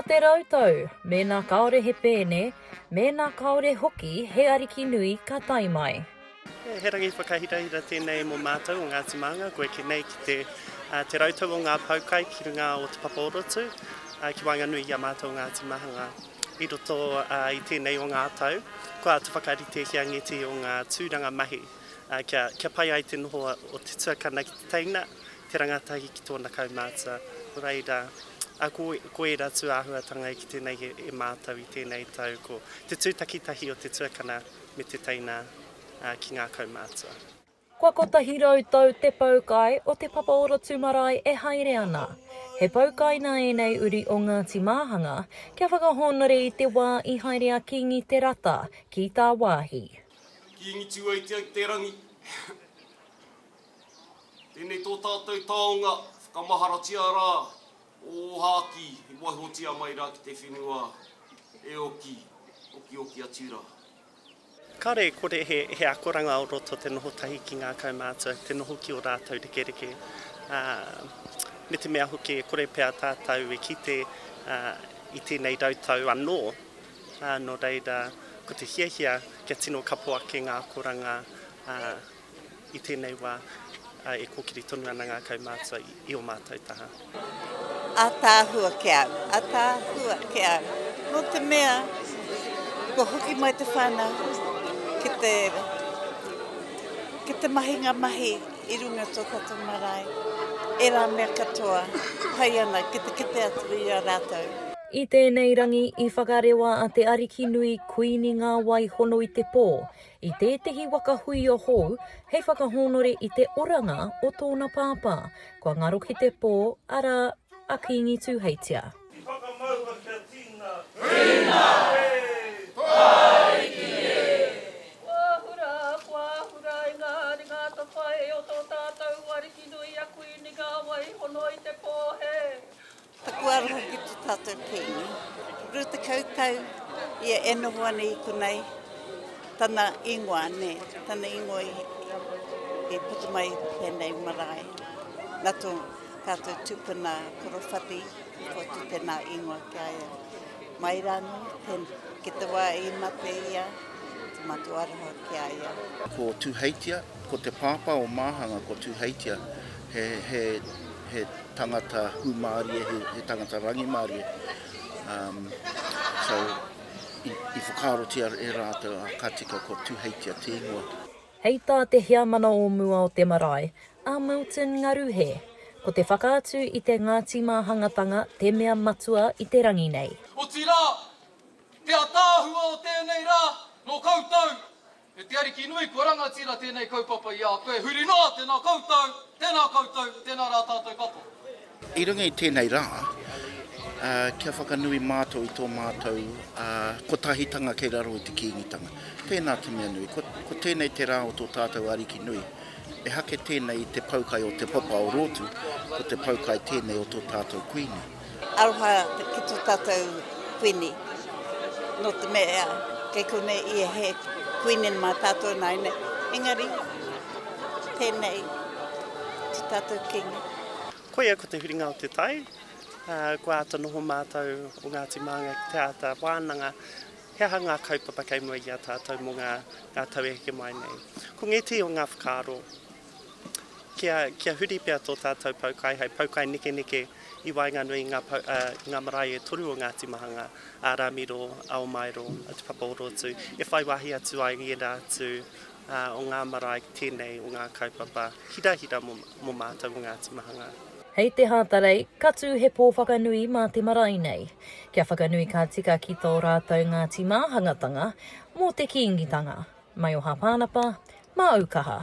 te rautau, mēnā kāore he pēne, mēnā kāore hoki he ariki nui ka tae mai. He rangi whakahirahira tēnei mō mātou o Ngāti Maunga, kua eke nei ki te te rautau o ngā poukai ki runga o Te Papa o Rotu, ki waenganui i a mātou o Ngāti Mahanga. I roto i tēnei o ngā tau, kua āta whakaritehia ngētehi o ngā tūranga mahi kia kia pai ai te noho o te tuakana ki te teina, te rangatahi ki tōna kaumātua. Nō reira, ko, ko ērā tūāhuatanga i kite nei e, e mātou i tēnei tau, ko te tūtakitahi o te tuakana me te teina ki ngā kaumātua. Kua 100 tau te poukai o Te Papa o Rotu Marae e haere ana. He poukai nā ēnei uri o Ngāti Māhanga kia whakahōnore i te wā i haere a Kīngi Te Rata ki tāwāhi. Kīngi Tūaitia ki te rangi. Tēnei tō tātou taonga, whakamaharatia rā ō ōhākī i waihotia mai rā ki te whenua e oki, okioki atu rā. Kāore e kore he, he akoranga o roto te noho tahi ki ngā kaumātua, te noho ki ō rātou rekereke, ā, me te mea hoki e kore pea tātou e kite, ā, i tēnei rautau anō, ā, nō reira, ko te hiahia kia tino kapo ake ngā akoranga, ā, I tēnei wā, e kōkiri tonu ana ngā kaumātua i ō mātou taha. Ātaahua ki au, ātaahua ki au. Nō te mea, kua hoki mai te whānau ki te, ki te mahi ngā mahi i runga tō tātou marae. Ērā mea katoa, pai ana ki te kite atu i a rātou. I tēnei rangi i whakarewa a Te Arikinui Kuini Ngā Wai Hono i te Pō i tētehi waka huia hou hei whakahōnore i te oranga o tōna pāpā, kua ngaro ki te pō, arā, a Kīngi Tūheitia. I whakamaua kia tina. Tina! Whāriki e! Kua hura, kua hura i ngā ringa atawhai o tō tātou Ariki nui a Kuini Ngā Wai Hono i te Pō, he. Taku aroha ki to tatou Kingi. 20 tau ia e noho ana i konei, tana ingoa, ne, tana ingoa i puta mai tenei marae. Na to tatou tupuna Korowhati i whotu tena ingoa ki a ia. Mai rano, ki te wa i mate ia, to matou aroha ki a ia. Ko Tuheitia, ko te pāpā o Māhanga ko Tuheitia, he, he, he tangata hūmārie, he, he tangata rangimārie. Um, so, i, i whakaarotia e rātou, a ka tika ko Tuheitia te ingoa. Hei tā te heamana o mua o te marae, a Milton Ngaruhe, ko te whakaatu i te Ngāti Māhangatanga te mea matua i te rangi nei. Otirā, te ataahua o tēnei rā, nō koutou, E te Ariki nui, kua rangatira tēnei kaupapa i a koe, huri noa, tēnā koutou, tēnā koutou, tēnā rā tātou katoa. I runga i tēnei rā, kia whakanui mātou i tō mātou kotahitanga kei raro i te Kīngitanga. Tēnā te mea nui, ko, ko tēnei te rā o tō tātou Ariki nui. Ehake tēnei i te poukai o te papa o Rōtu, ko te poukai tēnei o tō tātou Kuini. Aroha ki to tatou Kuini, no te mea kei konei ia he Kuini ma tatou nainei, engari tenei to tatou Kingi. Koia ko te huringa o te tai, kua āta noho mātou o Ngāti Māngai ki te āta wānanga he aha ngā kaupapa kei mua i a tātou mō ngā tau e heke mai nei. Ko ngētehi o ngā whakaaro Kia, kia huri pea tō tātou poukai hei poukai nekeneke i waenganui i ngā, pou, uh, ngā marae e toru o Ngāti Mahanga, a Rāmiro, a Omaero, a Te Papa o Rotu, e whai wāhi atu ai i ērā atu uh, o ngā marae tēnei o ngā kaupapa hirahira mō, mō mātou o Ngāti Mahanga. Hei te Hātarei, ka tū he pō whakanui mā te marae nei. Kia whakanui ka tika ki tō rātou Ngāti Māhangatanga mō te Kīngitanga. Maioha Pānapa, Māu Kaha.